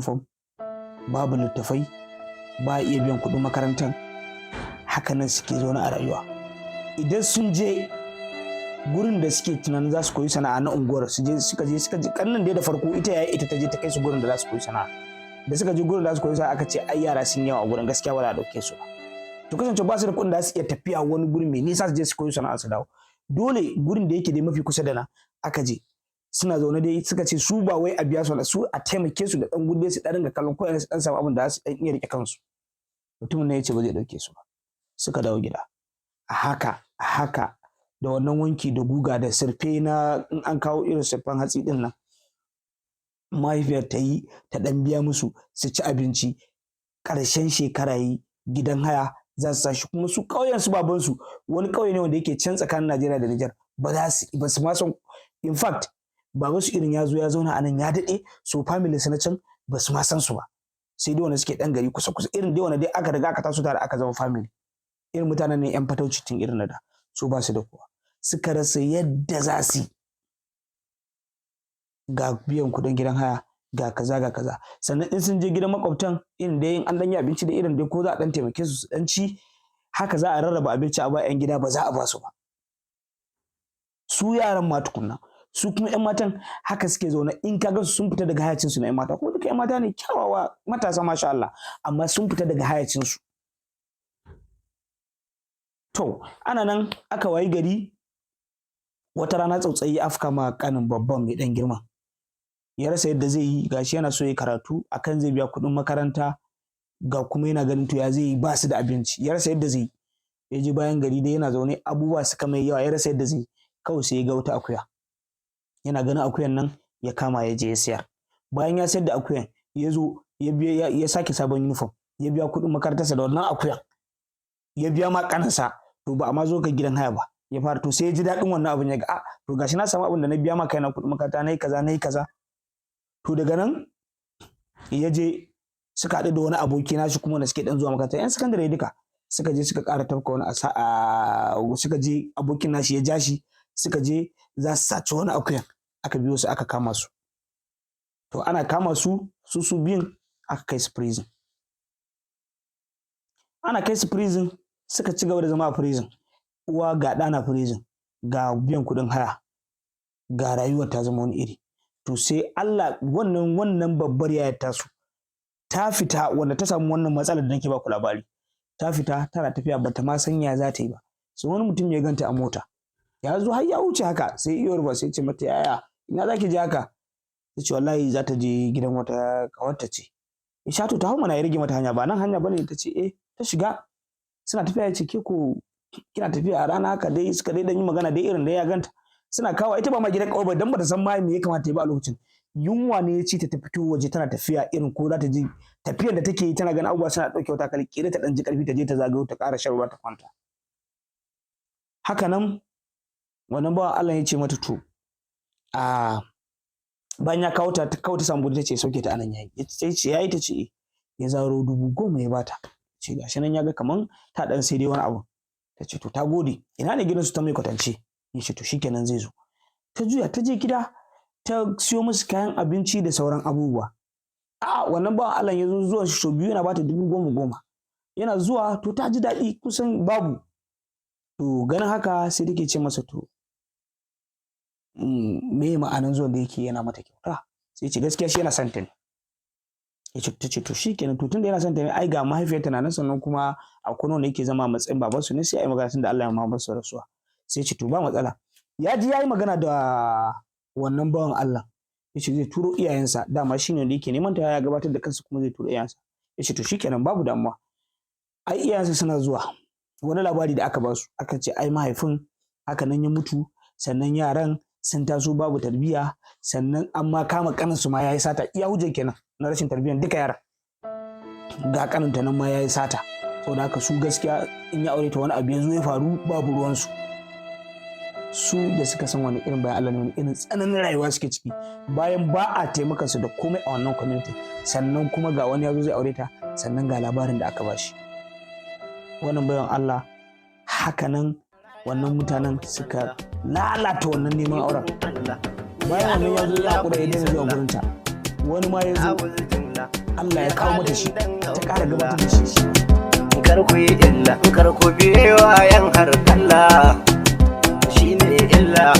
Uniform babu, littafai ba a iya biyan kuɗin makarantar. Hakanan suke zaune a rayuwa. Idan sun je gurin da suke tunanin za su koyi sana'a na unguwar su je, suka je, suka je kannan dai da farko, ita yayi ita ta je ta kai su gurin da za su koyi sana'a. Da suka je gurin da za su koyi sana'a, aka ce ai yara sun yawa a gurin, gaskiya ba za a dauke su ba. To, kasance ba su da kuɗin da za su iya tafiya wani gurin mai nisa su je su koyi sana'a su dawo, dole gurin da yake dai mafi kusa da na aka je. Suna zaune dai, suka ce su ba wai a biya su, su a taimake su da dan gudu su dan ringa kallon ko su dan samu abin da za su dan iya rike kansu. Mutumin ne ya ce ba zai dauke su ba. Suka dawo gida a haka a haka, da wannan wanki da guga da sirfe na in an kawo irin sirfen hatsi din nan, mahaifiyar ta yi ta dan biya musu su ci abinci. Ƙarshen shekara yi, gidan haya za su sashi kuma su ƙauyen su babansu wani ƙauye ne wanda yake can tsakanin Najeriya da Nijar. Ba za su ba su ma san, in fact baban su irin ya zo ya zauna a nan ya daɗe, so family su na can ba su ma san su ba, sai dai wanda suke ɗan gari kusa kusa, irin dai wanda dai aka riga aka taso tare aka zama family, irin mutanen ne yan fatauci tun irin na da. Su ba su da kowa, suka rasa yadda za su yi, ga biyan kuɗin gidan haya, ga kaza, ga kaza. Sannan in sun je gidan makwabtan, irin dai in an dan yi abinci da irin dai ko za a dan taimake su su dan ci haka, za a rarraba abinci a ba 'yan gida, ba za a ba su ba, su yaran ma tukunna. Su kuma 'yan matan haka suke zaune. In ka ga su sun fita daga hayacin su na 'yan mata, kuma duka 'yan mata ne kyawawa, matasa, masha Allah, amma sun fita daga hayacin su. To, ana nan aka wayi gari wata rana, tsautsayi afka ma kanin babban mai dan girma. Ya rasa yadda zai yi, gashi yana so ya karatu, akan zai biya kuɗin makaranta, ga kuma yana ganin to ya zai yi, ba su da abinci. Ya rasa yadda zai yi, ya je bayan gari dai yana zaune, abubuwa suka mai yawa, ya rasa yadda zai yi. Kawai sai ya ga wata akuya. Yana ganin akuyan nan, ya kama ya je ya sayar. Bayan ya sayar da akuyan, ya zo ya biya, ya sake sabon uniform, ya biya kuɗin makarantarsa da wannan akuyan, ya biya ma kaninsa. To, ba a ma zo ka gidan haya ba ya fara. To, sai ya ji daɗin wannan abin, ya ga a to gashi na samu abin da na biya ma kaina kuɗin makaranta, na yi kaza, na yi kaza. To, daga nan ya je suka haɗu da wani aboki nashi kuma da suke ɗan zuwa makaranta, yan sakandare duka. Suka je suka ƙara tafka wani asa, suka je, abokin nashi ya ja shi, suka je za su saci wani akuyan, aka biyo su aka kama su. To, ana kama su, su su biyun, aka kai su prison. Ana kai su prison, suka ci gaba da zama a prison. Uwa ga ɗana prison, ga biyan kuɗin haya, ga rayuwar ta zama wani iri. To, sai Allah wannan babbar yayar tasu ta fita, wanda ta samu wannan matsalar da nake baku labari, ta fita tana tafiya, bata ma san ya za ta yi ba. Sai wani mutum ya ganta a mota, ya zo har ya wuce haka, sai iyo ba, sai ce mata, "Yaya, ina zaki je haka?" Ta ce wallahi za ta je gidan wata kawarta ce. Ya sha to ta hau mana, ya rage mata hanya, ba nan hanya bane. Ta ce eh. Ta shiga, suna tafiya, ya ce, "Ke ko kina tafiya a rana haka dai?" Suka dai dan yi magana dai, irin dai ya ganta suna kawo ita ba ma gidan kawai ba, dan bata san ma me ya kamata yi ba a lokacin. Yunwa ne ya ci ta, ta fito waje tana tafiya, irin ko za ta ji tafiyar da take yi, tana ganin abubuwa suna ɗauke wata kali kira, ta dan ji karfi, ta je ta zagayo, ta ƙara shan ruwa, ta kwanta. Haka nan wannan bawan Allah ya ce mata to, a bayan ya kawo ta, kawo ta samu guri, ta ce sauke ta anan yayi. Ya ce yayi, ta ce eh. Ya zaro 10,000 ya bata, ce gashi nan, ya ga kaman ta dan sai dai wani abu. Ta ce to, ta gode, ina ne gidansu? Ta mai kwatance. Ya ce to shikenan, zai zo. Ta juya ta je gida, ta siyo musu kayan abinci da sauran abubuwa. A wannan bawan Allah ya zo zuwa shi biyu, yana bata 10,000 goma yana zuwa. To, ta ji daɗi, kusan babu. To, ganin haka sai take ce masa, to me ma'anan zuwan da yake yana mata kyauta? Sai ce gaskiya shi yana son ta ne. Ya ce, ta ce to shikenan. To, tunda yana son ta ne, ai ga mahaifiyarta na nan, sannan kuma akwai wanda yake zama a matsayin babansu ne, sai ai magana tunda Allah ya ma masa rasuwa. Sai ce to, ba matsala. Ya ji yayi magana da wannan bawan Allah, ya ce zai turo iyayensa, dama shine wanda yake neman ta, ya gabatar da kansa, kuma zai turo iyayensa. Ya ce to shikenan, babu damuwa. Ai iyayensa suna zuwa, wani labari da aka ba su, aka ce ai mahaifin haka nan ya mutu, sannan yaran sun taso babu tarbiyya, sannan an ma kama kaninsu ma yayi sata. Iya hujjar kenan na rashin tarbiyyan duka yaran, ga kaninta nan ma yayi sata. Saboda haka su gaskiya in ya aure ta, wani abu ya zo ya faru, babu ruwansu. Su da suka san wani irin bayan Allah ne, wani irin tsananin rayuwa suke ciki, bayan ba a taimaka su da komai a wannan community, sannan kuma ga wani ya zo zai aure ta, sannan ga labarin da aka bashi. Wannan bayan Allah, hakanan wannan mutanen suka lalata wannan neman auren. Bayan wannan ya zo ya haƙura, ya daina zuwa gurinta. Wani ma ya zo Allah ya kawo mata shi, ta ƙara gabatar da shi. Kar ku yi illa, kar ku biye wa yan harkalla, shine illa.